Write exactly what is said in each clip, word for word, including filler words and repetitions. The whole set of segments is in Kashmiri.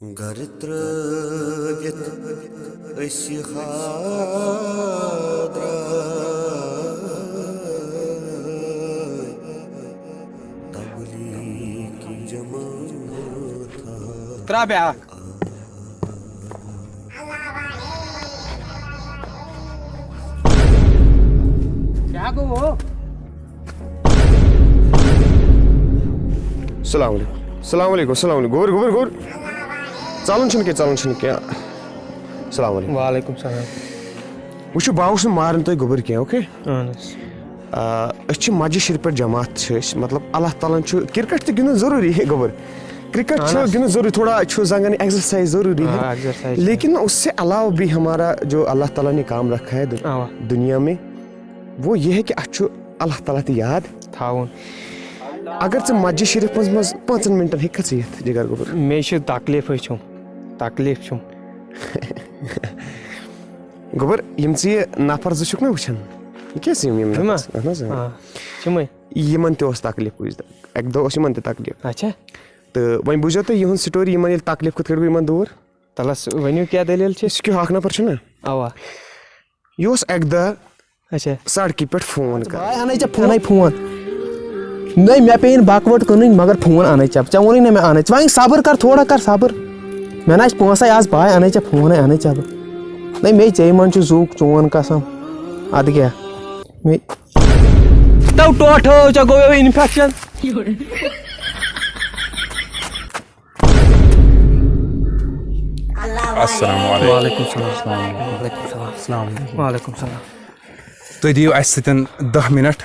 گرٕ ترٲوِتھ أسۍ ہا درٛاے تبلیغی جماعت۔ ترٛاو بیٛاکھ۔ کیٛاہ گوٚو؟ السلام علیکم، السلام علیکم، السلام علیکم۔ گوٚبُر، گوٚبُر، گوٚبُر۔ ژَلُن چھُنہٕ کینٛہہ، ژَلُن چھُنہٕ کینٛہہ۔ السلام علیکم۔ وعلیکم السلام۔ وٕچھِو، بہٕ آوُس نہٕ مارُن تۄہہِ گوٚبُر کینٛہہ، اوکے؟ اہن حظ۔ آ، أسۍ چھِ مسجد شریٖف پٮ۪ٹھ جماعت چھِ أسۍ، مطلب، اللہ تعالیٰ ہن چھُ کرکٹ تہِ گِنٛدُن ضروٗری ہے گوٚبُر۔ کرکٹ اہن چھُ حظ۔ گِنٛدُن ضروٗری، تھوڑا چھُ زنٛگن exercise ضروٗری آ، ہے۔ Exercise۔ لیکن اس سے علاوہ بھی ہمارا جو اللہ تعالیٰ نے کام رکھا ہے دُ-، اوا۔ دُنیا میں، وہ یہ ہے کہ اَسہِ چھُ اللہ تعالیٰ تہِ یاد۔ تھاوُن۔ اگر ژٕ مسجد شریٖف منٛز، منٛز پانٛژن منٹن ہیٚککھا ژٕ یِتھ، جگر گوٚبُر؟ مےٚ چھِ تکلیٖفٕے چھُم، تکلیٖف چھُم۔ گوٚبُر، یِم ژٕ یہِ نفر زٕ چھُکھ نا وٕچھان، یہِ کیٛاہ چھِ یِم، یِم یِم ہا؟ نفر؟ اہن حظ، اۭں۔ آ، تِمے۔ یِمن تہِ اوس تکلیٖف کُنہِ دۄہ۔ اکہِ دۄہ اوس یِمن تہِ تکلیٖف۔ اچھا۔ تہٕ وۄنۍ بوٗزیو تُہۍ یِہُنٛد story، یِمن ییٚلہِ تکلیٖف کِتھ کٲٹھۍ گوٚو یِمن دوٗر۔ تَلَس ؤنِو کیٛاہ دٔلیٖل چھِ؟ یُس کیُہو اکھ نفر چھُنہ، اَوا۔ یہِ اوس اکہِ دۄہ اچھا۔ سڑکہِ پٮ۪ٹھ فون کران۔ بھاے، اَنَے ژےٚ فونَے فون۔ نَے، مےٚ پیٚیِن بکوٹ کٕنٕنۍ، مگر فون اَنَے ژےٚ۔ ژےٚ ووٚنُے نہ مےٚ اَنَے۔ ژٕ وۄنۍ صبر کر، تھوڑا کر صبر۔ مےٚ نہ آسہِ پونٛسَے آز، بھاے، اَنَے ژےٚ فونَے، اَنَے ژےٚ بہٕ۔ نَے، مے ژےٚ منٛز چھُ زُو، چون قسم۔ اَدٕ کیٛاہ؟ مے تو ٹوٹھو، ژےٚ گوٚو infection۔ السلام علیکم۔ وعلیکم السلام۔ وعلیکم السلام۔ السلام علیکم۔ وعلیکم السلام۔ تُہۍ دِیِو اَسہِ سۭتۍ دَہ مِنٹ،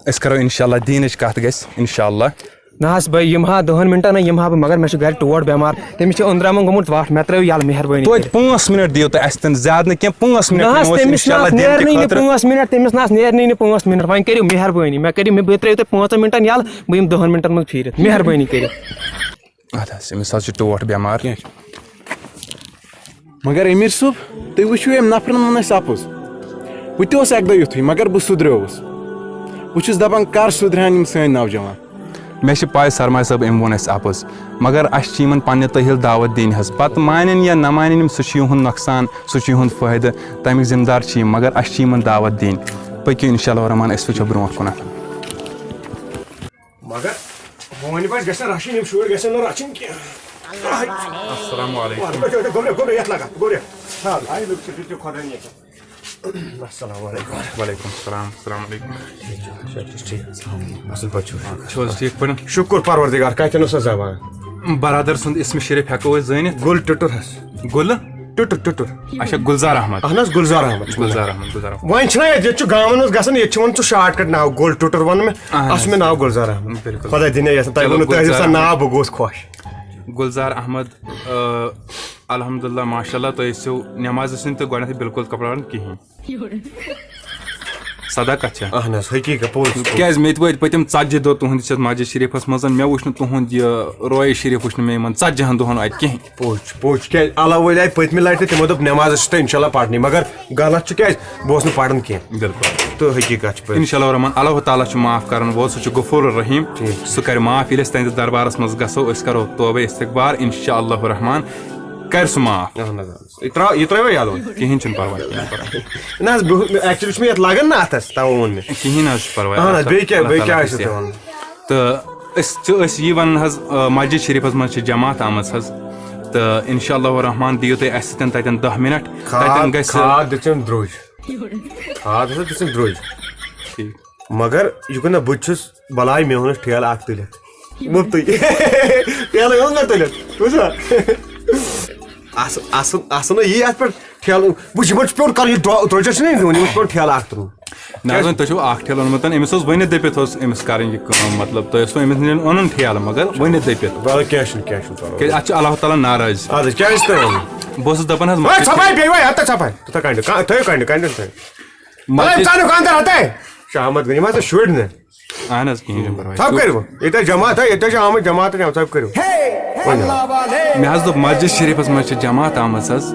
أسۍ کَرو اِنشاءاللہ دیٖنٕچ کَتھ گژھِ اِنشاءاللہ۔ نہ حظ، بہٕ یِمہٕ ہا دَہَن مِنٹَن نہ یِمہٕ ہا بہٕ، مگر مےٚ چھُ گَرِ ٹوٹھ بٮ۪مار، تٔمِس چھِ أنٛدرَمَن گوٚمُت وَٹھ، مےٚ ترٛٲیِو یَلہٕ مہربٲنی توتہِ کٔرِتھ۔ پانٛژھ مِنٹ دِیِو تُہۍ اَسہِ تہِ، زیادٕ نہٕ کینٛہہ، پانٛژھ مِنٹ نہ حظ، دِمو أسۍ تٔمِس نہ اِنشاءاللہ حظ دیٖنہٕ کہِ نیرنٕے نہٕ خٲطرٕ۔ پانٛژھ مِنٹ، تٔمِس نہ حظ نیرنٕے نہٕ پانٛژھ مِنٹ، وۄنۍ کٔرِو مہربٲنی، مےٚ کٔرِو، مےٚ بیٚیہِ ترٛٲیِو تُہۍ پانٛژَن مِنٹَن یَلہٕ، بہٕ یِمہٕ دَہَن مِنٹَن منٛز پھیٖرِتھ، مہربٲنی کٔرِتھ۔ اَدٕ حظ، أمِس حظ چھِ ٹوٹھ بٮ۪مار۔ کینٛہہ چھُنہٕ۔ مگر أمیٖر صٲب، تُہۍ وٕچھِو، أمۍ نفرَن ووٚن اَسہِ اَپُز۔ بہٕ تہِ اوسُس اَکہِ دۄہ یُتھُے، مگر بہٕ سُدریووُس۔ بہٕ چھُس دَپان، کَر سُدرِ ہَن یِم سٲنۍ نوجوان؟ مےٚ چھِ پَے، سرمایہِ صٲب، أمۍ ووٚن اَسہِ اَپُز، مگر اَسہِ چھِ یِمَن پنٛنہِ تٔہیٖل دعوت دِنۍ حظ۔ پَتہٕ مانن یا نہ مانن یِم، سُہ چھُ یِہُنٛد نۄقصان، سُہ چھُ یِہُنٛد فٲیدٕ، تَمِکۍ ذِمہٕ دار چھِ یِم، مگر اَسہِ چھِ یِمَن دعوت دِنۍ۔ پٔکِو، اِنشاء اللہ الرحمٰن، أسۍ وٕچھو برونٛٹھ کُنَتھ۔ مگر ہوٗنۍ بچہِ گژھن رچھِنۍ، یِم شُرۍ گژھن نہٕ رچھِنۍ کینٛہہ۔ السلام علیکم۔ گوٚبریا، گوٚبریا، یتھ لگا، گوٚبریا۔ ہا، آے لُکھ چھِ، بِہِو خۄداے نِکہٕ۔ السلام علیکم۔ وعلیکم السلام، السلام علیکم۔ ٹھیٖک۔ اصل پٲٹھۍ چھِو؟ چھِو حظ ٹھیٖک پٲٹھۍ؟ شُکُر پروردگار، کتٮ۪ن اوس زبان؟ برادر سُنٛد اسم شریف ہٮ۪کو أسۍ زٲنِتھ؟ گُل ٹُٹُر حظ۔ گُلہٕ؟ ٹُٹُر، ٹُٹُر۔ اچھا، گُلزار احمد۔ اہن حظ، گُلزار احمد چھُ مےٚ۔ گُلزار احمد، گُلزار احمد۔ وۄنۍ چھُنہ ییٚتہِ، ییٚتہِ چھُ گامن منٛز گژھان، ییٚتہِ چھُ وۄنۍ ژٕ shortcut ناو گُل ٹُٹُر وَنہٕ مےٚ۔ اہن اَتھ چھُ حظ۔ مےٚ ناو گُلزار احمد۔ بِلکُل۔ خۄداے دِنۍ یَژھان، تۄہہِ چلو، ووٚنوُ تُہۍ حظ گُلزار یَژھان احمد۔ ناو، بہٕ گوس خۄش۔ گُلزار احمد، آ، الحمدللہ، ماشاءاللہ، تُہۍ ٲسِو نٮ۪مازِ سۭتۍ تہٕ گۄڈٕنٮ۪تھٕے بِلکُل کپڑا کِہیٖنۍ۔ صداقت چھےٚ۔ اہن حظ، حقیٖقت، پوٚز، پوٚز۔ کیٛازِ مےٚ تہِ وٲتۍ پٔتِم ژتجی دۄہ تُہُنٛدِس یَتھ مسجد شریٖفَس منٛز، مےٚ وٕچھ نہٕ تُہُنٛد یہِ رویہِ شریٖف وٕچھ نہٕ مےٚ یِمَن ژتجی ہَن دۄہَن اَتہِ کِہیٖنۍ۔ پوٚز چھُ، پوٚز چھُ۔ کیٛازِ؟ اللہ وٲلۍ آیہِ پٔتمہِ لَٹہِ، تِمو دوٚپ، نٮ۪ماز ٲسِو تۄہہِ اِنشاءاللہ پَرنٕے، مگر غلط چھُ کیٛازِ؟ بہٕ اوسُس نہٕ پَران کینٛہہ۔ بِلکُل۔ تہٕ حقیٖقت چھِ پٔز۔ اِنشاءاللہ الرحمٰن، اللہ تعالیٰ چھُ معاف کَرَن وول، سُہ چھُ غفور الرحیٖم۔ ٹھیٖک۔ سُہ کَرِ معاف، ییٚلہِ أسۍ تُہٕنٛدِس دربارَس منٛز گژھو، أسۍ کَرو توبہٕ استغفار، اِنشاءاللہ الرحمٰن کَرِ سُہ معاف۔ اَہَن حظ، اَہَن حظ۔ یہِ ترٛاو-، یہِ ترٛٲیوا یَلہٕ وۄنۍ؟ کِہیٖنۍ چھُنہٕ پَرواے، کِہیٖنۍ چھُنہٕ پَرواے۔ نہ حظ، بہٕ، actually چھُ مےٚ یَتھ لَگان نہ اَتھَس، تَوَے ووٚن مےٚ۔ کِہیٖنۍ نہ حظ چھُ پَرواے، اَہَن حظ، اللہ بیٚیہِ کیٛاہ، تعالیٰ بیٚیہِ کیٛاہ تعالیٰ آسہِ کَرِ ژےٚ وَنُن؟ تہٕ أسۍ چھِ، أسۍ یی وَنان حظ، آ، مسجد شریٖفَس منٛز چھِ جماعت آمٕژ حظ، تہٕ اِنشاء اللہ الرحمٰن دِیِو تُہۍ اَسہِ سۭتۍ تَتٮ۪ن دَہ مِنَٹ۔ کھاد، تَتٮ۪ن گژھِ کھاد دِژٕم درٛوج۔ کھاد ہسا دِژٕم درٛوج۔ ٹھیٖک۔ مگر یہِ گوٚو نہ، بہٕ تہِ چھُس بلاے، مےٚ اوٚن اَتھ ٹھیلہٕ اَکھ تُلِتھ۔ مُفتٕے۔ ٹھیلہٕ اوٚن مےٚ تُلِتھ۔ بوٗزوا؟ اَصٕل، اَصٕل، اَصٕل نہ یی اَتھ پٮ۪ٹھ ٹھیلہٕ۔ وٕچھ، یِمَن چھُ پیوٚن کَرُن یہِ ڈو-، درٛوجَس چھُنہ یِوان، یِمَن چھُ پیوٚن ٹھیلہٕ اَکھ تُلُن۔ نہ حظ، وۄنۍ تۄہہِ چھُو اَکھ ٹھیلہٕ اوٚنمُت، أمِس اوس ؤنِتھ دٔپِتھ اوس أمِس کَرٕنۍ یہِ کٲم، مطلب، تۄہہِ اوسوُ أمِس نِش اوٚنُن ٹھیلہٕ، مگر ؤنِتھ دٔپِتھ۔ وَلہٕ کینٛہہ چھُنہٕ، کینٛہہ چھُنہٕ پَرواے۔ کیٛازِ اَتھ چھُ اللہ تعالیٰ ناراض۔ اَدٕ کیٛازِ تۄہہِ ووٚنوُ؟ بہٕ اوسُس دَپان حظ، ہے، مَسجِد ژھۄپہٕ ہے، بیٚیہِ وۄنۍ ہَتہٕ ژھۄپہٕ ہے۔ تُہۍ کَنہِ، کا-، تھٲیِو کَنہِ، کَنہِ تھٲیِو۔ مَسجِد۔ تَمیُک اَندَر ہَتَے۔ شاہ احمد غنی، ما ژےٚ شُرۍ نہٕ؟ اہن حظ، کِہیٖنۍ چھُنہٕ پَرواے۔ ژھۄپہٕ کٔرِو۔ ییٚتہِ حظ جماعت، ہے، ییٚتہِ حظ چھِ آمٕتۍ جماعت، ژھۄپہٕ کٔرِو۔ ؤنِو۔ مےٚ حظ دوٚپ، مسجد شریٖفَس منٛز چھِ جماعت آمٕژ حظ،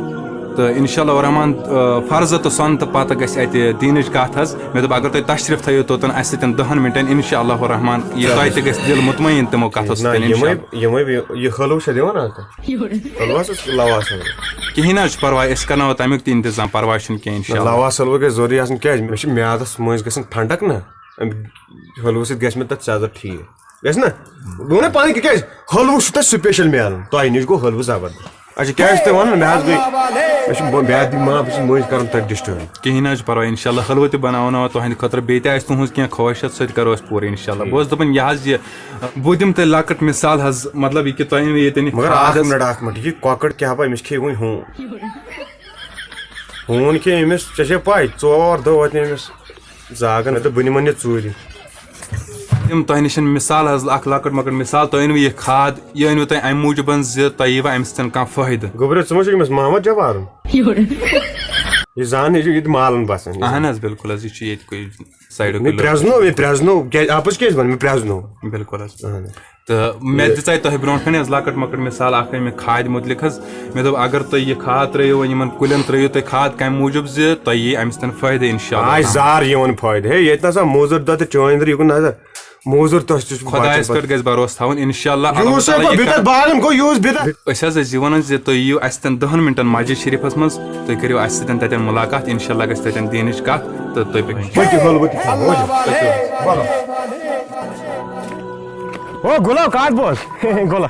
تہٕ انشاء اللہ الرحمن، آ، فرضہٕ تہٕ سنتہٕ پتہٕ گژھِ اتہِ دیٖنٕچ کتھ حظ۔ مےٚ دوٚپ، اگر تُہۍ تشریف تھٲیِو توٚتن اسہِ سۭتۍ دہن مِنٹن، انشاء اللہ الرحمن، یہِ تۄہہِ تہِ گژھِ دِل مطمئن تِمو کتھو سۭتۍ، نہ، انشاء یِمے اللہ۔ یِمے یہِ حلوٕ چھا دِوان آز تۄہہِ؟ حلوس حظ، لواس حلوٕ۔ کِہیٖنۍ نہ حظ چھُ پرواے، أسۍ کرناوو تمیُک تہِ انتظام، پرواے چھُنہٕ کینٛہہ، انشاء اللہ۔ لواس حلوٕ گژھِ ضروٗری آسُن، کیازِ مےٚ چھِ میادس مٔنٛزۍ گژھان ٹھنڈک نہ، امہِ حلوٕ سۭتۍ گژھِ مےٚ تتھ زیادٕ ٹھیٖک۔ گژھِ نہ؟ بہٕ وَنَے پَنٕنۍ کِنۍ، کیٛازِ؟ حلوٕ چھُ تۄہہِ special میلان، تۄہہِ نِش گوٚو حلوٕ زبردست۔ اچھا، کیٛازِ تُہۍ وَنان؟ مےٚ حظ گٔے، مےٚ چھُ، مےٚ حظ دی معاف، بہٕ چھُس مٔنٛزۍ کران تۄہہِ disturb۔ کِہیٖنۍ نہ حظ چھُ پرواے، انشاءاللہ حلوٕ تہِ بناوناوان تُہنٛدِ خٲطرٕ، بیٚیہِ تہِ آسہِ تُہنٛز کینٛہہ خواہشات، سۄ تہِ کرو أسۍ پوٗرٕ انشاءاللہ۔ بہٕ اوسُس دَپان، یہِ حظ یہِ، بہٕ دِمہٕ تۄہہِ لۄکٕٹ مثال حظ، مطلب، یہِ کہِ تۄہہِ أنِو ییٚتٮ۪ن یہِ مگر کھاد اکھ حظ۔ Minute، اکھ minute، یہِ کۄکر کیٛاہ پَے أمِس کھیٚیہِ وُنہِ ہوٗن۔ ہوٗن کھیٚیہِ أمِس، ژےٚ چھےٚ پَے، ژور دۄہ وٲتۍ أمِس۔ زاگن، مےٚ دوٚپ، بہٕ نِمن یہِ ژوٗرِ۔ یِم تۄہہِ نِش مثال حظ، اکھ لۄکٕٹ مۄکٕٹ مثال، تۄہہِ أنوٕ یہِ کھاد، یہِ أنوٕ تۄہہِ اَمہِ موٗجوٗبن زِ تۄہہِ ییٖوا اَمہِ سۭتۍ کانٛہہ فٲیدٕ۔ گوٚبرو، ژٕ ما چھُکھ أمِس محمد جبارُن؟ یہِ زان، یہِ چھُ ییٚتہِ مالن بسان۔ اہن حظ، بِلکُل حظ، یہِ چھُ ییٚتہِ کُے سایڈُک مےٚ کُے لوکل۔ پرٛزنو، مےٚ پرٛزنو، کیٛازِ اَپُز کیٛازِ وَن مےٚ پرٛزنو؟ بِلکُل حظ۔ اہن حظ۔ تہٕ مےٚ یہِ دِژے تۄہہِ برونٛٹھ کنہِ حظ لۄکٕٹ مۄکٕٹ مثال اکھ اَمہِ کھادِ مُتعلِق حظ۔ مےٚ دوٚپ، اگر تُہۍ یہِ کھاد ترٲیِو وۄنۍ یِمن کُلٮ۪ن، ترٲیِو تُہۍ کھاد کمہِ موٗجوٗب زِ تۄہہِ یی اَمہِ سۭتۍ فٲیدٕ، انشاءاللہ۔ آے زار یِوان فٲیدٕ۔ ہے، ییٚتہِ نسا موزوٗر دۄہ تہٕ چٲنۍ دٔر یہِ کُن نظر۔ موزوٗر تۄہہِ تہِ چھُ خۄدایس بچان پٮ۪ٹھ گژھِ بھروسہٕ تھاوُن، انشاءاللہ۔ اللہ یوٗس تعالیٰ ہے یہِ بہٕ بِدعت کر-، باغن گوٚو، یوٗس بِدعت۔ أسۍ حظ ٲسۍ یہِ ونان زِ تُہۍ یِیِو اَسہِ سۭتۍ دہن مِنٹن مسجد شریفس منٛز، تُہۍ کٔرِو اَسہِ سۭتۍ تتٮ۪ن مُلاقات، انشاءاللہ گژھِ تتٮ۪ن دیٖنٕچ کتھ تہٕ تُہۍ پٔکِو۔ پٔکِو، حٲل، پٔکِو، پٔکِو۔ او گُلو، کتھ بوز؟ گُلو،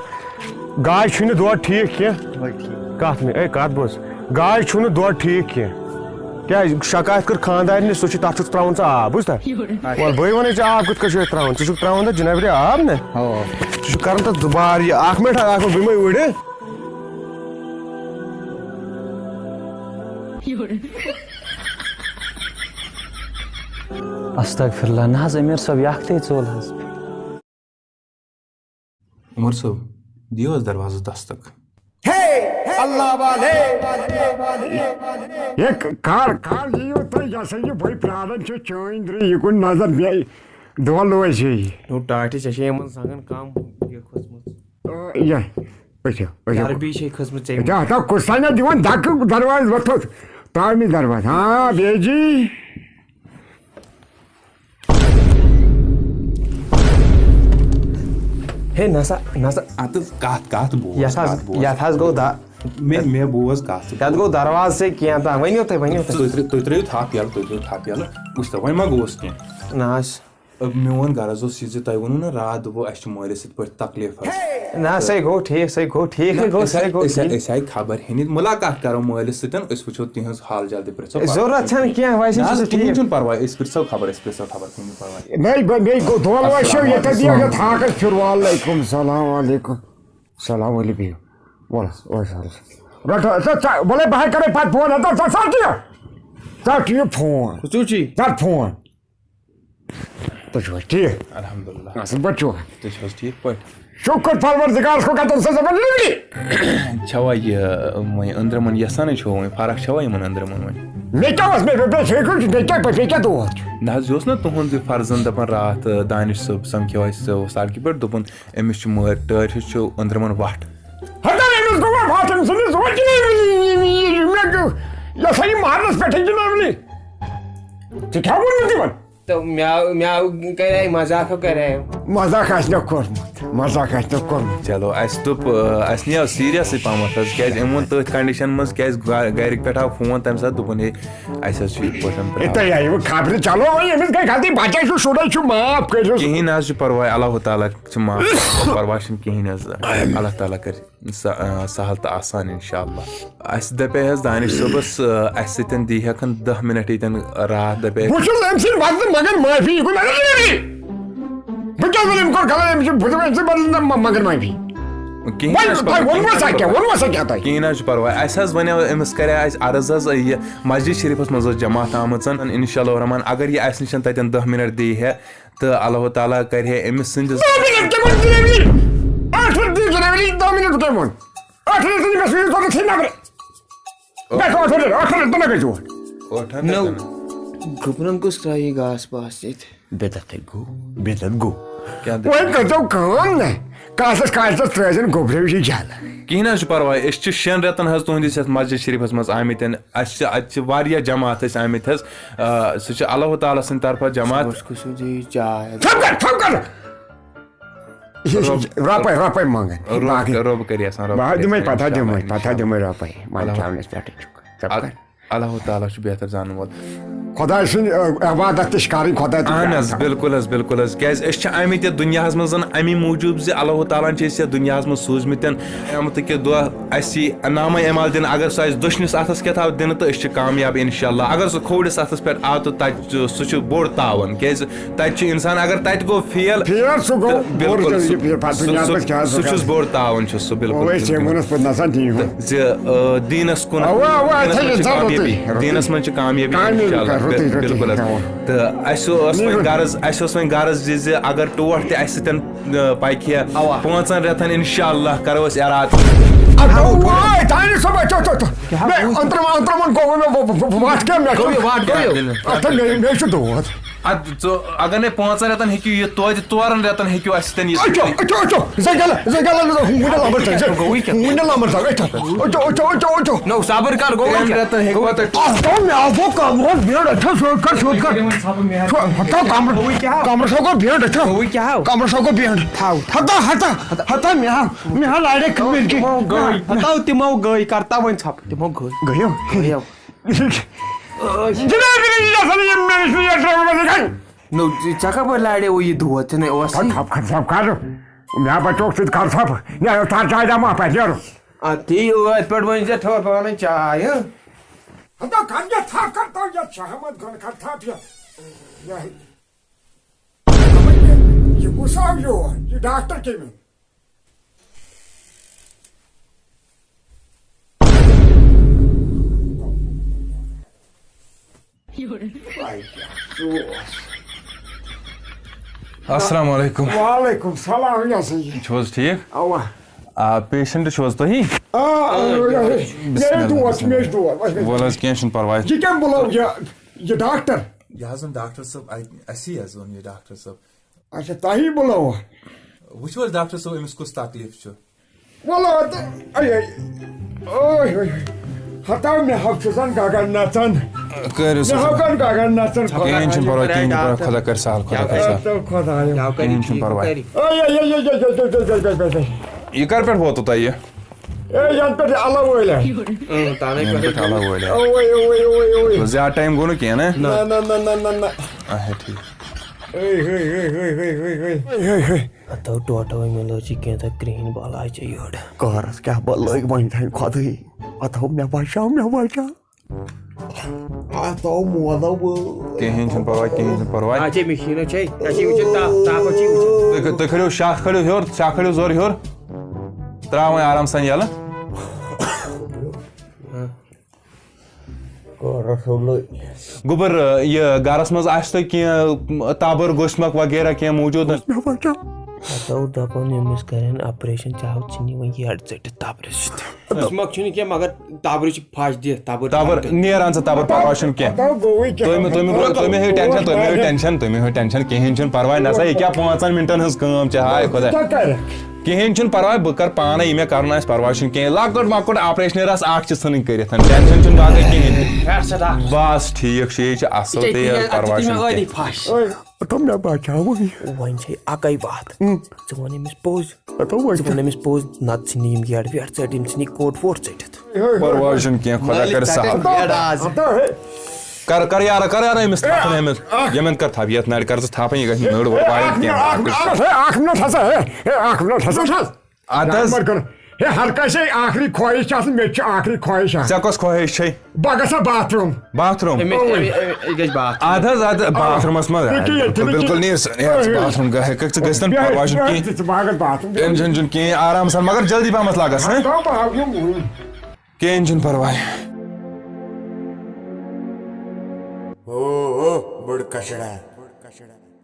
گاے چھُنہٕ دۄد ٹھیٖک کینٛہہ۔ وۄنۍ ٹھیٖک۔ کتھ مےٚ؟ اے، کتھ بوز۔ گاے چھُنہٕ دۄد ٹھیٖک کینٛہہ۔ کیٛازِ؟ شکایت کٔر خانٛدارنہِ، سُہ چھُ، تتھ چھُکھ ترٛاوان ژٕ آب، بوٗزتھا؟ وَلہٕ، بٕے وَنَے ژےٚ آب کِتھ کٔنۍ چھُ اَتھ ترٛاوان۔ ژٕ چھُکھ ترٛاوان تَتھ جِنابِ آب نا؟ اَوا۔ ژٕ چھُکھ کران تَتھ دُبارٕ یہِ۔ اکھ مِنٹ، اکھ مِنٹ، بہٕ مَے اُڑٕ۔ استغفر اللہ، نہ حظ، أمیٖر صٲب، یہِ اکھ تہِ ژوٚل حظ۔ عمر صٲب، دِیِو حظ دروازس دستک۔ ہے، اللہ والے۔ ہے، کر، کر یِیِو تُہۍ، یہِ ہسا یہِ بٔے پرٛاران چھِ چٲنۍ درٕے، یہِ کُن نظر مےٚ دۄہ لوزِ یہِ۔ نو ٹاٹھہِ، ژےٚ چھے یِمن زنٛگن کم یہِ کھٔژمٕژ۔ آ، یہِ، پٔکِو، پٔکِو۔ چربی چھے کھٔژمٕژ ژےٚ۔ ییٚتہِ ہسا کُس سا مےٚ دِوان دکہٕ دروازٕ وۄتھُس، ترٛاو مےٚ دروازٕ۔ ہاں، بیجی۔ ہے، نسا، نسا۔ اَتھ کَتھ، کَتھ بوز، یَتھ حظ، کَتھ بوز۔ یَتھ حظ گوٚو دا-، مےٚ، مےٚ بوز کَتھ۔ یَتھ گوٚو دروازٕ سۭتۍ کینٛہہ تام۔ ؤنِو تُہۍ، ؤنِو تُہۍ۔ تُہۍ ترٛٲیِو، تُہۍ ترٛٲیِو تھپھ یَلہٕ، تُہۍ ترٛٲیِو تھپھ یَلہٕ۔ وٕچھ سا، وۄنۍ ما گوٚوُس کینٛہہ؟ نہ حظ۔ ٲ، میون غرض اوس یہِ زِ تۄہہِ ووٚنوُ نہ راتھ، دوٚپوُ، اَسہِ چھُ مٲلِس سۭتۍ پٲٹھۍ تکلیٖف حظ۔ نہ، سُے گوٚو ٹھیٖک، سُے گوٚو ٹھیٖک، نہ، گوٚو، أسۍ سُے آے، گوٚو أسۍ آے، ٹھیٖک۔ أسۍ آے خبر ہیٚنہِ، مُلاقات کَرو مٲلِس سۭتۍ، أسۍ وٕچھو تِہٕنٛز حال جلدی پرٛژھو پَتہٕ۔ ضروٗرت چھَنہٕ کینٛہہ، ویسے نہ چھُ حظ، سُہ کِہیٖنۍ ٹھیٖک۔ چھُنہٕ پَرواے، أسۍ پرٛژھو خبر، أسۍ پرٛژھو خبر، کِہیٖنۍ پَرواے۔ نَے، بہٕ، مے گوٚو دۄن وَشو السلام ییٚتٮ۪تھ علیکم۔ یَتھ ہاکَس پھِر۔ وعلیکم السلام علیکم۔ سلام علیکم۔ وَلہٕ، وَلہٕ، وَلہٕ۔ رَٹھ، ژٕ، ژٕ، وَلَے بہٕ ہَے کَرَے پَتہٕ فون، ہَتہٕ ژَٹھ یہِ۔ ژَٹھ یہِ فون۔ خصوٗصی۔ ژَٹھ فون۔ تُہۍ چھِو حظ ٹھیٖک؟ الحمدللہ۔ اَصٕل پٲٹھۍ چھِو؟ تُہۍ چھِو حظ ٹھیٖک پٲٹھۍ؟ شُکُر پروردگارَس کُن، کَتٮ۪ن سا زَبر لِبلی۔ چھَوا یہِ وۄنۍ أنٛدرَمَن یَژھانٕے چھَوا وۄنۍ؟ فرق چھَوا یِمَن أنٛدرَمَن وۄنۍ؟ مےٚ کیٛاہ اوس، مےٚ، مےٚ، مےٚ، مےٚ کیٛاہ، مےٚ کیٛاہ، مےٚ کیٛاہ دود چھُ؟ نہ حظ، یہِ اوس نہ تُہُنٛد یہِ فرزنٛد دَپان راتھ، دانِش صٲب سَمکھیو اَسہِ، سُہ اوس سڑکہِ پٮ۪ٹھ، دوٚپُن، أمِس چھُ مٲرۍ ٹٲرۍ ہِش چھُ أنٛدرَمَن وَٹھ۔ ہتا أمِس گوٚوا وَتھ أمۍ سٕنٛدِس وَتہِ مےٚ گوٚو، یہِ ہسا یہِ مارنَس پٮ۪ٹھٕے جِناب علی۔ ژےٚ کیٛاہ ووٚنمُت یِمَن؟ تہٕ مےٚ آو، مےٚ آو، کَرے مزاق ہو کَرے۔ مزاق آسہِ نہ کوٚرمُت، مزاق آسہِ نہ کوٚرمُت۔ چلو، اَسہِ دوٚپ، آ، اَسہِ نِیو سیٖریَسٕے پَہمَتھ حظ، کیٛازِ أمۍ ووٚن تٔتھۍ کَنڈِشَن منٛز، کیٛازِ گَ-، گَرِکۍ پٮ۪ٹھ آو فون تَمہِ ساتہٕ، دوٚپُن، ہے، اَسہِ حظ چھُ یِتھ پٲٹھۍ ہے، ترٛاوُن۔ تۄہہِ آیوٕ خبرِ، چلو وۄنۍ ییٚمِس گٔے غلطی، بَچَے چھُ، شُرے چھُ، معاف کٔرِو۔ کِہیٖنۍ نہ حظ چھُ پَرواے، اللہ تعالیٰ چھِ معاف، پَرواے چھُنہٕ کِہیٖنۍ حظ۔ اللہ تعالیٰ کَرِ سہ-، آ، سہل تہٕ آسان اِنشاءاللہ۔ اَسہِ دَپے حظ دانِش صٲبَس، آ، اَسہِ سۭتۍ دی ہٮ۪کَن دَہ مِنَٹ ییٚتٮ۪ن راتھ دَپے۔ بہٕ چھُس أمۍ سٕنٛدِ وَتہِ منٛگان معٲفی، یہِ گوٚو مےٚ غلطی۔ بہٕ کیٛاہ وَنہٕ، أمۍ کوٚر غلط، أمِس چھُ، بہٕ دَپہٕ، أمۍ سۭتۍ بدل نہ منٛگان معٲفی۔ کِہیٖنۍ وۄنۍ حظ چھُ تۄہہِ پَرواے، ووٚنوٕ سا کِہیٖنۍ کیٛاہ، حظ ووٚنوٕ سا کیٛاہ تۄہہِ؟ کِہیٖنۍ حظ چھُ پَرواے۔ اَسہِ حظ وَنیو، أمِس کَرے اَسہِ عرض حظ، یہِ مسجد شریٖفَس منٛز ٲس جماعت آمٕژ، اِنشاء اللہ الرحمن، اگر یہِ اَسہِ نِش تَتٮ۪ن دَہ مِنَٹ دی ہے، تہٕ اللہ تعالیٰ کرِ ہے أمِس سٕنٛدِس۔ دَہ مِنَٹ کیٛاہ ووٚن ژےٚ مےٚ وٕنی؟ ٲٹھ مِنَٹ دی ژےٚ مےٚ وٕنی، دَہ مِنَٹ کیٛاہ ووٚن؟ ٲٹھ مِنَٹ دی مےٚ سُہ یوٗت ژےٚ نفرٕ۔ بس ٲٹھ مِنَٹ، ٲٹھ مِنَٹ، ژٕ نہ گٔے چون۔ ٲٹھ مِنَٹ نو۔ گُپنَن کُس ترٛایہِ گاسہٕ پاسہٕ ییٚتہِ؟ بدعت گوٚو، بدعت گوٚو۔ کیٛاہ دٔلیٖل؟ وۄنۍ کٔرۍزیو کٲم نہ، کاسس کاسس ترٲے زن گوٚبریو یہِ جل۔ کِہیٖنۍ نہ حظ چھُ پرواے، أسۍ چھِ شٮ۪ن رٮ۪تن حظ تُہنٛدِس یتھ مسجد شریفس منٛز آمٕتۍ۔ اسہِ چھِ، اتہِ چھِ واریاہ جماعت أسۍ آمٕتۍ حظ۔ آ، سُہ چھُ اللہ تعالیٰ سٕنٛدِ طرفہٕ جماعت۔ صُبحس گوٚژھُو زِ یہِ چاے حظ۔ ژھۄپ کر، ژھۄپ کر۔ یہِ چھِ رۄب، رۄپے، رۄپے منٛگان۔ رۄب، باقٕے۔ رۄب کٔرِتھ آسان، رۄب بہٕ کٔرِتھ دِمے آسان پتہ، اِنشاءاللہ، دِمے پتہ، اِنشاءاللہ۔ دِمے رۄپے۔ وۄنۍ اللہ۔ کھٮ۪ونس پٮ۪ٹھٕے چھُکھ۔ ژۄپ کر۔ اللہ تعالیٰ چھُ بہتر زانن وول۔ خۄداے سٕنٛز، ٲ، عبادت تہِ چھِ کَرٕنۍ، خۄداے تہِ چھُ اہن حظ، پرٛارُن۔ بِلکُل حظ، بِلکُل حظ۔ کیٛازِ أسۍ چھِ آمٕتۍ یَتھ دُنیاہَس منٛز اَمی موٗجوٗب زِ اللہ تعالیٰ ہَن چھِ أسۍ یَتھ دُنیاہَس منٛز سوٗزمٕتۍ۔ قیامتہٕ کہِ دۄہ اَسہِ یہِ نامہ اعمال دِنہٕ، اگر سُہ اَسہِ دٔچھنِس اَتھَس کٮ۪تھ آو دِنہٕ، تہٕ أسۍ چھِ کامیاب اِنشاءاللہ۔ اگر سُہ کھوورِس اَتھَس پٮ۪ٹھ آو، تہٕ تَتہِ چھُ، سُہ چھُ بوٚڑ تاوان۔ کیٛازِ تَتہِ چھُ اِنسان، اگر تَتہِ گوٚو فیل، فیل سُہ گوٚو تہٕ بوٚڑ بِلکُل، تہٕ یہِ سُہ، پَتہٕ سُہ، دُنیاہَس سُہ، منٛز کیٛاہ سُہ چھُس بوٚڑ تاوان چھُس سُہ، بِلکُل، اوے بِلکُل۔ ژےٚ ووٚنُس پَتہٕ نَسا ٹھیٖک۔ تہٕ زِ، آ، دیٖنَس کُن، اَوا، اَوا، دیٖنَس اَتھَے منٛز چھِ یہِ ژَلُن کامیٲبی، تُہۍ۔ دیٖنَس منٛز چھِ کامیٲبی کامیٲبی اِنشاءاللہ، کَر، رُتُے، بِل-، رُتُے، بِلکُل حظ۔ اَوا۔ تہٕ اَسہِ اوس وۄنۍ غرض، اَسہِ اوس وۄنۍ غرض یہِ زِ اگر ٹوٹھ تہِ اَسہِ سۭتۍ، آ، پَکہِ ہا، اَوا۔ پانٛژَن رٮ۪تَن اِنشاءاللہ کَرو أسۍ اِرادٕ۔ اَدٕ وٲے، دانِش صٲب، اَتھ چھُ، اَتھ چھُ، کیٛاہ مےٚ گوٚو؟ أنٛدرَم، أنٛدرَمَن گوٚو مےٚ، وَ-، وَ-، وَ-، وَتھ کیٛاہ مےٚ چھُ؟ گوٚو یہِ وَتھ، گوٚو یہِ۔ اَتھ ہا مےٚ، مےٚ چھُ دود۔ اَدٕ ژٕ، اگر نے پانٛژن رٮ۪تن ہیٚکِو یِتھ، توتہِ ژورن رٮ۪تن ہیٚکِو اَسہِ سۭتۍ یِتھ۔ أچھو، أچھو، أچھو، زنگلا، زنگلا، نہ، ہُنٛگُنڈ لمبر تھٲوِو۔ گوٚوٕے کیٛاہ؟ ہُنٛگُنڈ لمبر تھٲوِو، أچھو، أچھو، أچھو، أچھو۔ نو، صبر کر، گوٚوٕے ترٛٮ۪ن کیٛاہ؟ رٮ۪تن ہیٚکوا تُہۍ اَتھ گوٚو مےٚ، اَتھ گوٚو کمرس بینٛڈ، أچھو، سیوٚد کر، سیوٚد کر۔ ہتو کمرس، گوٚوٕے کیٛاہ؟ کمرس ہا گوٚو بینٛڈ، أچھو۔ گوٚوٕے کیٛاہ؟ کمرس ہا گوٚو بینٛڈ۔ تھاو، تھاو۔ ہتا، ہتا، ہتا مےٚ ہا، مےٚ ہا لاڑے کھٔلۍ کہِ۔ تِمو گٔے۔ ہتو تِمو گٔے، کر تاو وۄنۍ ژھۄپہٕ، تِمو گٔے۔ گٔیو؟ گٔیو۔ جناب، یہِ ہسا یہِ مےٚ نِش یہِ ڈرٛاوُن وۄنۍ کَر۔ نو، ژےٚ کَپٲرۍ لاڑیوو یہِ دود؟ ژےٚ نے اوسٕے۔ کَر ژھۄپ، کَر ژھۄپ، کَر۔ مےٚ بچوکھ ژٕ تہِ کَر ژھۄپ۔ نیرو تَر چاے دَما پَتہٕ نیرو۔ اَدٕ تی ٲدۍ پٮ۪ٹھ ؤنۍ زِ تھوٚو پانَے چاے، ہہ؟ ہَتو کَر یہِ تھَپھ کَر تو یَتھ شہمت گۄڈٕ کَر تھَپھ یَتھ۔ یہِ، یہِ کُس آو یور؟ یہِ ڈاکٹر کٔمۍ؟ السلام علیکم۔ وعلیکم سلام، یہِ ہسا یہِ۔ چھِو حظ ٹھیٖک؟ اوا۔ آ، پیشنٹ چھِو حظ تُہی؟ آ، آ، بسم یہِ اللہ، دوس، بسم مےٚ چھُ اللہ۔ دوس۔ وَلہٕ حظ، کینٛہہ چھُنہٕ پرواے۔ یہِ کیٛاہ بُلٲو یہِ، یہِ ڈاکٹر؟ یہِ حظ اوٚن ڈاکٹر صٲب، اَ-، اَسی حظ اوٚن یہِ ڈاکٹر صٲب۔ اچھا، تۄہی بُلٲوو؟ وٕچھِو حظ ڈاکٹر صٲب، أمِس کُس تکلیٖف چھُ؟ وَلہٕ، اَدٕ، اَے، اَے، اوے، اوے۔ ہتا مےٚ ہاو چھُ زَن گَگَن نَژان۔ کٔرِو سا۔ مےٚ ہاو کَن گَگَن نَژان۔ کِہیٖنۍ چھُنہٕ پَرواے، کِہیٖنۍ چھُنہٕ پَرواے، خۄدا کَرِ سہل، خۄدا کَرِ سہل۔ تہٕ خۄدایو۔ کیٛاہ کَرِ، کِہیٖنۍ چھُنہٕ پَرواے۔ کَرِ۔ اَے، اَے، اَے۔ یہِ کَر پٮ۪ٹھ ووتوٕ تۄہہِ یہِ؟ اے، یَنہٕ پٮ۪ٹھ یہِ اَلہٕ وٲلۍ آے۔ اۭں، تَنَے یَنہٕ پٮ۪ٹھ۔ پٮ۪ٹھ اَلہٕ وٲلۍ آے۔ اوے، اوے، اوے، اوے، اوے۔ زیادٕ ٹایم گوٚو نہٕ کینٛہہ، نہ؟ نہ، نہ، نہ، نہ، نہ، نہ۔ اچھا، ٹھیٖک۔ ہے، ہے، ہے۔ ہتو ٹوٹو مِلٲو ژےٚ کینٛہہ تہٕ کرٛہِنۍ بلاے ژےٚ یٔڈ۔ کارس کیٛاہ بلاے وۄنۍ تھایہِ خۄدٕے۔ ہتو مےٚ بچاو، مےٚ بچاو۔ ہتو مولو بہٕ۔ کِہیٖنۍ چھُنہٕ پرواے، کِہیٖنۍ چھُنہٕ پرواے۔ اچھا، مےٚ چھِی نہٕ چھے، ژےٚ چھِی وٕچھُن تپھ، تپھ چھِی وٕچھُن۔ تُہۍ، تُہۍ کھٔلِو شاہ، کھٔلِو ہیوٚر، شاہ کھٔلِو زورٕ ہیوٚر۔ ترٛاو وۄنۍ آرام سان یَلہٕ۔ ہاں۔ گوٚبُر، یہِ گرس منٛز آسہِ تۄہہِ کینٛہہ تبٕر، گوسمکھ وغیرہ کینٛہہ موٗجوٗد؟ مےٚ وَنہِ کیٛاہ؟ ہتو دپان أمِس کرن آپریشن، ژےٚ ہاو ژھٕنی وۄنۍ یٔڈ ژٔٹِتھ تبرِ سۭتۍ۔ گوسمکھ چھُنہٕ کینٛہہ، مگر تبرِ چھِ پھش دِتھ، تبٕر تبٕر تبٕر۔ نیران ژٕ تبٕر، پرواے چھُنہٕ کینٛہہ۔ ہتو گوٚوٕے کیٛاہ؟ تُہۍ مہٕ، تُہۍ مہٕ، تُہۍ مہٕ ہیٚیِو ٹینشن، تُہۍ مہٕ ہیٚیِو ٹینشن، تُہۍ مہٕ ہیٚیِو ٹینشن، کِہیٖنۍ چھُنہٕ پرواے۔ نسا، یہِ کیٛاہ پانٛژن منٹن ہٕنٛز کٲم چھِ، ہاے خۄدا۔ ژٕ کیٛاہ کرکھ؟ کِہیٖنۍ چھُنہٕ پرواے، بہٕ کرٕ پانے، یہِ مےٚ کرُن آسہِ، پرواے چھُنہٕ کینٛہہ۔ لۄکُٹ مۄکُٹ آپریشن رژھ اکھ چھِ ژھٕنٕنۍ کٔرِتھ، ٹینشن چھُنہٕ باقٕے کِہیٖنۍ تہِ۔ پھیٛار سا ڈاکٹر۔ بس ٹھیٖک چھُ، یہِ چھِ اصٕل تہٕ یہِ پرواے چھُنہٕ کینٛہہ۔ پھش۔ اے، تِم مےٚ بچاوٕے۔ وۄنۍ چھے اکے وتھ، ژٕ وَن أمِس پوٚز۔ ژٕ وَن أمِس پوٚز، نتہٕ ژھٕنہِ یِم یٔڈ ویڈ ژٔٹۍ، یِم ژھٕنہِ کوٹ ووٹ ژٔٹِتھ۔ پرواے چھُنہٕ کینٛہہ، خۄدا کرِ سہل۔ کر، کر یارا، کر یارا أمِس تھپھ أمِس۔ یِمن کر تھپھ، یتھ نرِ کر ژٕ تھپھ، یہِ گژھِ نٔر وۄر وایِن کینٛہہ۔ اکھ منٹ، اکھ منٹ، ہے، اکھ منٹ ہسا، ہے، ہے، اکھ منٹ ہسا۔ اَدٕ حظ۔ نمبر کر۔ ہے، ہر کٲنٛسہِ آخری خواہش چھِ آسان، مےٚ تہِ چھِ آخری خواہش اکھ۔ ژےٚ کۄس خواہش چھے؟ بہٕ گژھٕ باتھ روٗم۔ باتھ روٗم؟ أمِس، أمِس، أمِس، أمِس گژھِ باتھ روٗم۔ اَدٕ حظ، اَدٕ باتھ روٗمَس منٛز۔ ییٚکیٛاہ، ییٚکیٛاہ، بِلکُل ییٚکیٛاہ۔ نیر سا، نیر ژٕ باتھ روٗم، گژھ، ہیٚکَکھ ژٕ گٔژھِتھ، پَرواے چھُنہٕ کِہیٖنۍ۔ بہٕ گژھٕ باتھ روٗم۔ ٹینشن چھُنہٕ کِہیٖنۍ، آرام سان، مگر جلدی پہمَتھ لاگَس، ہہ؟ ہَتو بہٕ ہاوٕ یِم وُنۍ۔ کِہیٖنۍ چھُنہٕ پَرواے۔ او، او، بٔڑ کچڑا۔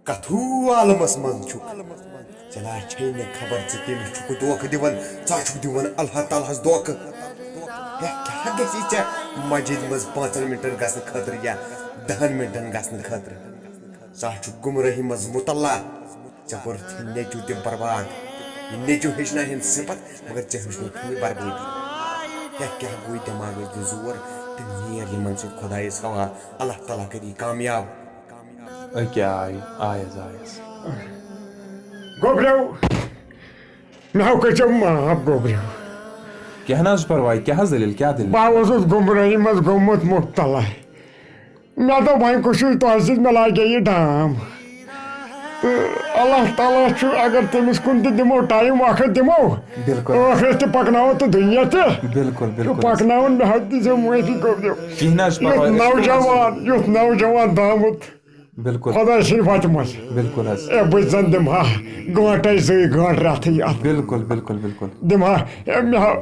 کتھوٗ عالمس منٛز چھُکھ۔ ژےٚ نا چھے نہٕ خبر ژٕ کٔمِس چھُکھ دھوکہٕ دِوان، ژٕ چھُکھ دِوان اللہ تعالیٰ ہس دھوکہٕ۔ ہے، کیٛاہ گژھی ژےٚ مسجد منٛز پانٛژن منٹن گژھنہٕ خٲطرٕ یا دہن منٹن گژھنہٕ خٲطرٕ؟ ژٕ چھُکھ گمرٲہی منٛز مُبتلا۔ ژےٚ کوٚرُتھ نیٚچوٗ تہِ برباد۔ نیٚچو ہیٚچھناوہن صفت، مگر ژےٚ ہیٚچھنٲوتھٕے بربٲدی۔ ہے، کیٛاہ گوٚوُے دٮ۪ماغس دِ زور تہٕ نیر یِمن سۭتۍ خۄدایس حوالہٕ۔ اللہ تعالیٰ کری کامیاب۔ أکیٛاہ آیہِ، آیس، آیس۔ گوٚبریو، مےٚ ہاو کٔرۍزیو معاف، گوٚبریو۔ کینٛہہ نہ حظ چھُ پرواے، کیٛاہ حظ دٔلیٖل، کیٛاہ دٔلیٖل؟ بہٕ اوسُس گمراہی منٛز گوٚمُت مُبتلا۔ مےٚ دوٚپ، وۄنۍ کُس چھُ تۄہہِ سۭتۍ، مےٚ لاگے یہِ ڈام۔ تہٕ اللہ تعالیٰ چھُ، اگر تٔمِس کُن تہِ دِمو ٹایم، ٲخرت دِمو۔ بِلکُل۔ ٲخرت تہِ پکناوو تہٕ دُنیا تہِ۔ بِلکُل، بِلکُل۔ پکناوُن، مےٚ حظ دیٖزیو معٲفی، گوٚبریو۔ کِہیٖنۍ نہ حظ چھُ یُتھ پرواے۔ نوجوان، یُتھ نوجوان درٛامُت۔ بِلکُل۔ خۄداے سٕنٛدِ وَتہِ منٛز۔ بِلکُل حظ۔ اے، بہٕ زَن دِمہٕ ہا گٲنٛٹَے زٕے گٲنٛٹہٕ رٮ۪تھٕے اَتھ۔ بِلکُل، بِلکُل، بِلکُل۔ دِمہٕ ہا، اے، مےٚ ہا،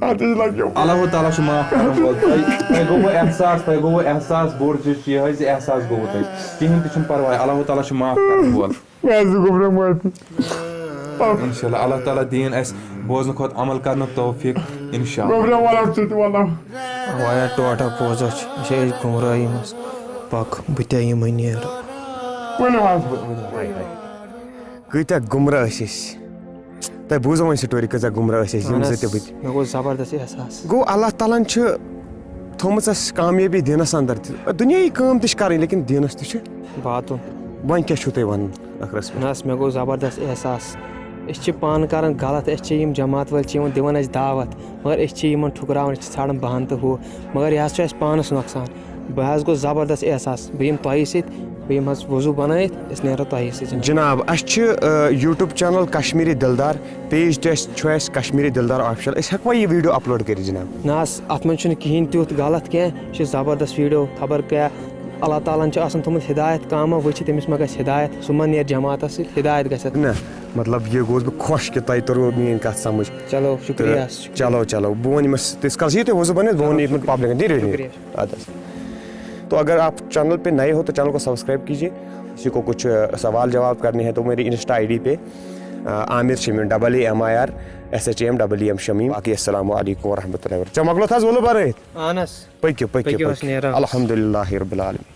اَتھ حظ لَگیو۔ اللہ تعالیٰ چھُ معاف کرن وول۔ تۄہہِ، تۄہہِ گوٚوٕ احساس، تۄہہِ گوٚوٕ احساس، بوٚڑ چیٖز چھُ یِہوٚے زِ احساس گوٚوٕ تۄہہِ۔ کِہیٖنۍ تہِ چھُنہٕ پرواے، اللہ تعالیٰ چھُ معاف کرن وول۔ مےٚ حظ گوٚبرو معٲفی۔ اِنشاءاللہ، اللہ تعالیٰ دِیِن اَسہِ بوزنہٕ کھۄتہٕ عمل کرنُک توفیٖق، اِنشاءاللہ۔ گوٚبرو وَلو ژٕ تہِ وَلو۔ وایا ٹوٹھا پوزا چھُ، یہِ چھِ أسۍ گُمرٲہی منٛز۔ پَک، بہٕ تہِ یِمَے نیرٕ۔ ؤنِو حظ۔ کۭتیٛاہ گُمراہ ٲسۍ أسۍ۔ تۄہہِ بوٗزو وۄنۍ سٹوری، کۭژاہ گُمراہ ٲسۍ أسۍ، ییٚمہِ اہن سۭتۍ حظ، تہِ بہٕ تہِ۔ مےٚ گوٚو زبردست احساس۔ گوٚو اللہ تعالیٰ ہن چھُ تھٲومٕژ اَسہِ کامیٲبی دیٖنَس اندر تہِ۔ دُنیاہی کٲم تہِ چھِ کَرٕنۍ، لیکن دیٖنَس تہِ چھِ۔ واتُن۔ وۄنۍ کیٛاہ چھُو تۄہہِ وَنُن ٲخرَس پٮ۪ٹھ؟ نہ حظ، مےٚ گوٚو زبردست احساس۔ أسۍ چھِ پانہٕ کَران غلط، أسۍ چھِ یِم جماعت وٲلۍ چھِ یِوان دِوان اَسہِ دعوت، مگر أسۍ چھِ یِمَن ٹھُکراوان، أسۍ چھِ ژھانڈان بہانہٕ تہٕ ہُہ، مگر یہِ حظ چھُ اَسہِ پانَس نۄقصان۔ بہٕ حظ گوٚو زبردست احساس، بہٕ یِمہٕ تۄہہِ سۭتۍ، بہٕ یِمہٕ حظ وضوٗ بنٲیِتھ، أسۍ نیرو تۄہہِ سۭتۍ۔ جناب، اَسہِ چھِ، آ، YouTube channel کشمیٖری دلدار، page تہِ اَسہِ چھُ اَسہِ کشمیٖری دلدار official۔ أسۍ ہٮ۪کوا یہِ video upload کٔرِتھ جناب؟ نہ حظ، اَتھ منٛز چھُنہٕ کِہیٖنۍ تیُتھ غلط کینٛہہ، یہِ چھِ زبردست video، خبر کیٛاہ اللہ تعالیٰ ہن چھُ آسان تھوٚمُت ہدایت، کانٛہہ ما وٕچھِ، تٔمِس ما گژھِ ہدایت، سُہ ما نیرِ جماعتس سۭتۍ، ہدایت گژھِ اَتھ۔ نہ، مطلب یہِ گوس بہٕ خۄش کہِ تۄہہِ توٚروٕ میٛٲنۍ کَتھ سمجھ۔ چلو، شُکریہ، تہٕ شُکریہ۔ چلو، چلو، بہٕ وَنہٕ ییٚمِس، تِژھ کالَس یہِ تُہۍ وضوٗ بَنٲیِتھ، بہٕ وَنہٕ چلو، ییٚتہِ شُکریہ۔ Public، نیٖرِو، نیٖرِو۔ شُکریہ۔ اَدٕ حظ۔ تو اگر آپ channel پہ نئے ہو تو channel کو subscribe کیجیے۔ کسی کو کچھ، آ، سوال جواب کرنے ہیں تو میری Insta I D پہ، آ، Aamir Shamim, double A M I R S H A M double E M Shamim. باقی السلام علیکم ورحمۃ اللہ وبرکاتہ۔ چلو مۄکلو تھَس وَلہٕ بَرٲیِتھ۔ اہن حظ۔ پٔکِو، پٔکِو، پٔکِو پٔکِو۔ حظ نیرو۔ الحمدللہ رب العالمین۔